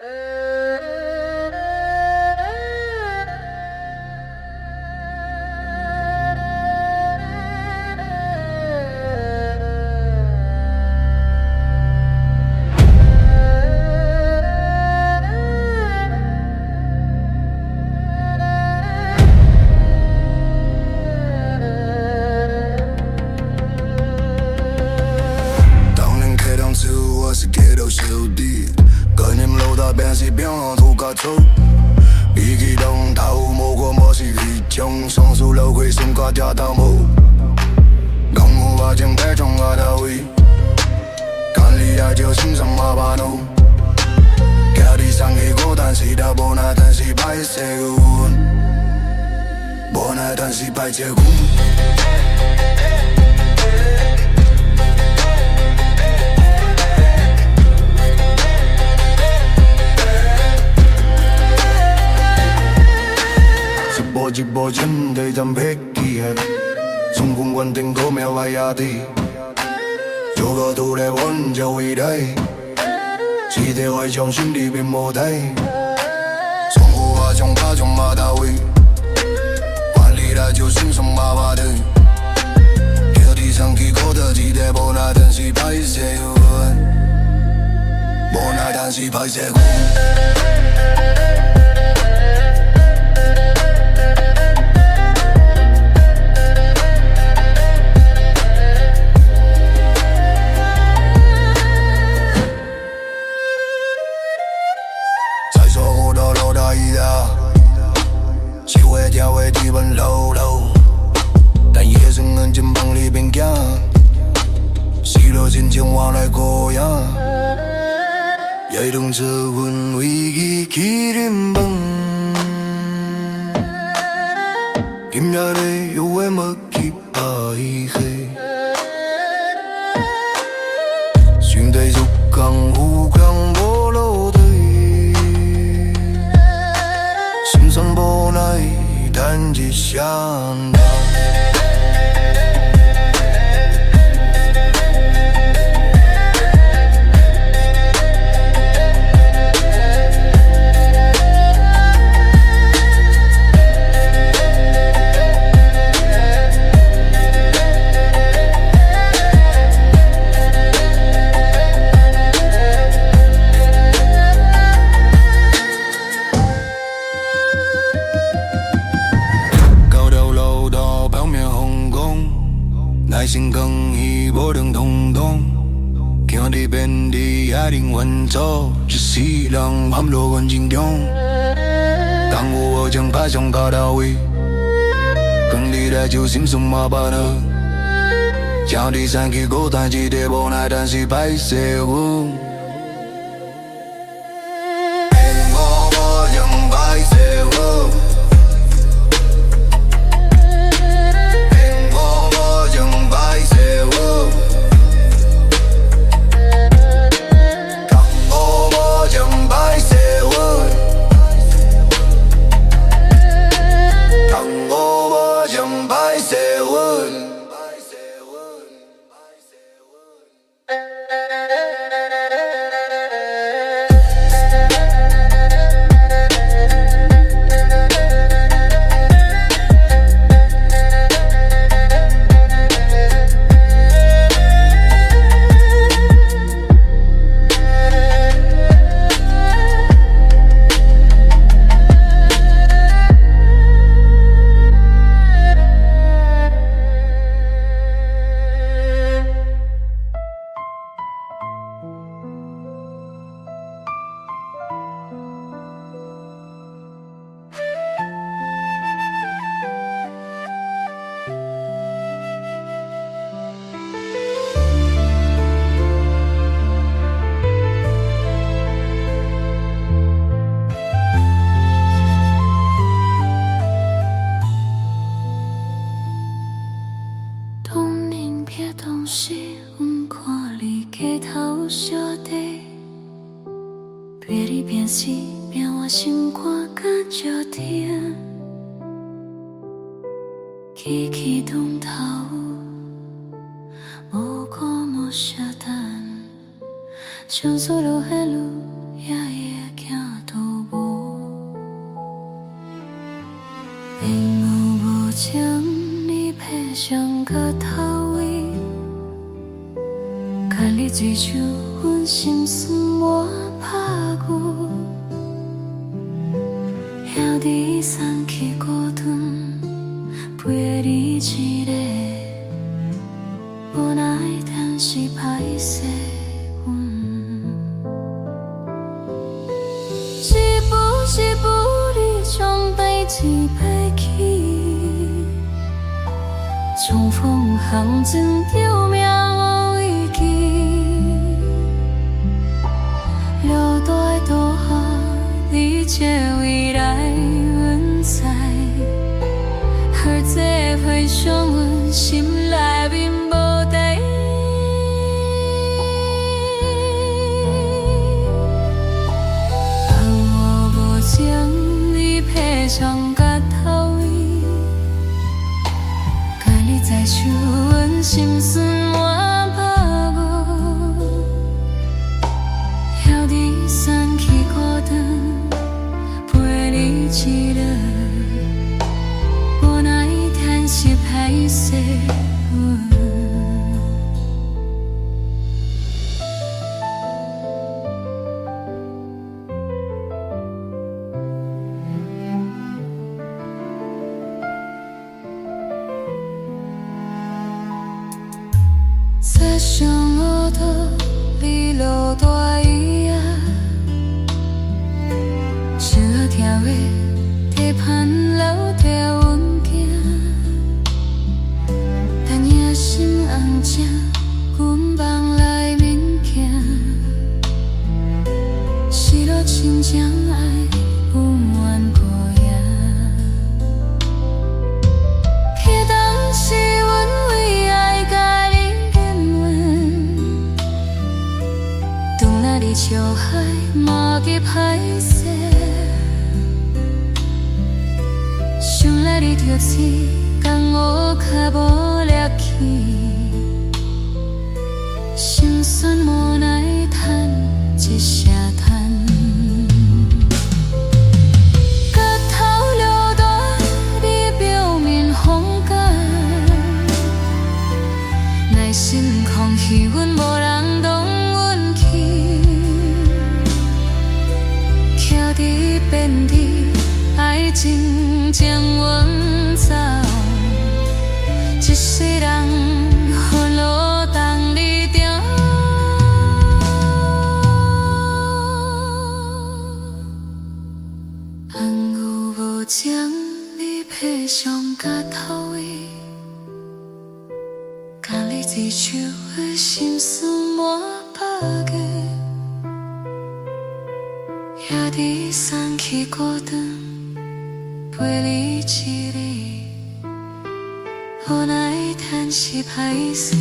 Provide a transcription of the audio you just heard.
當年開檔時，我是街頭小弟，跟你們老大變是變土家族。比起當頭無看無是彼種，雙手流血心肝疼頭毛。江湖把情白裝阿頭位，看你來就心酸嘛巴怒。徛佇山去孤單時，頭無奈，但是歹勢阮，無奈但是歹勢阮。一步一步前進，暫別記憶，衝鋒關頂個廟愛壓低，做個獨立阮就偉大，只得懷將心裡變無態，從無話將怕將馬到位，管理來就心酸麻麻的，叫地上去孤單，只得無奈，但是歹勢阮，無奈但是歹勢阮。夜動車阮為伊去啉飯，今日的約會沒去拍戲，兄弟做工有工無落地，心酸無奈，等一聲。耐心扛起無當通通，行佇遍地野林運走，一世人陷落困境中。江湖我將拍上卡到位，跟你來就心酸嘛巴樂。行佇山去孤單一個無奈，但是歹勢阮。當年撇東西，阮看你街頭有相綴，別你變死變我心肝敢照疼，起起動頭，無顧無相等，相思落雨愈也會行。相佮頭尾，共你水手，阮心酸滿拍久。兄弟送去孤單，陪你一个，無奈但是歹勢阮。一步一步，你將代誌爬起，衝鋒陷陣救命無危機，落大倒予你這未來阮知，何這回想阮心內面無底。放我無情，你披上甲頭尾，共你在手，阮心酸滿拍久。兄弟散去孤單，陪你一日，無奈嘆息歹勢阮。在上路途，你落大雨啊，想好听话，提盼留缀阮行，等夜深红正，阮梦內面行，失落親情愛永遠孤影。彼當時阮為愛共你認阮，當咱佇笑海嘛記歹勢，想來你著喙共烏較無力氣，心酸無奈嘆一聲嘆。甲頭落大，你表面風干，內心空虛，阮無人當阮去。徛佇變地，愛情將阮走，一世人分落當你定。红雨無情，你披上甲頭尾，共你水手的心酸滿拍過。兄弟散去孤單，陪你一日，無奈嘆息歹勢。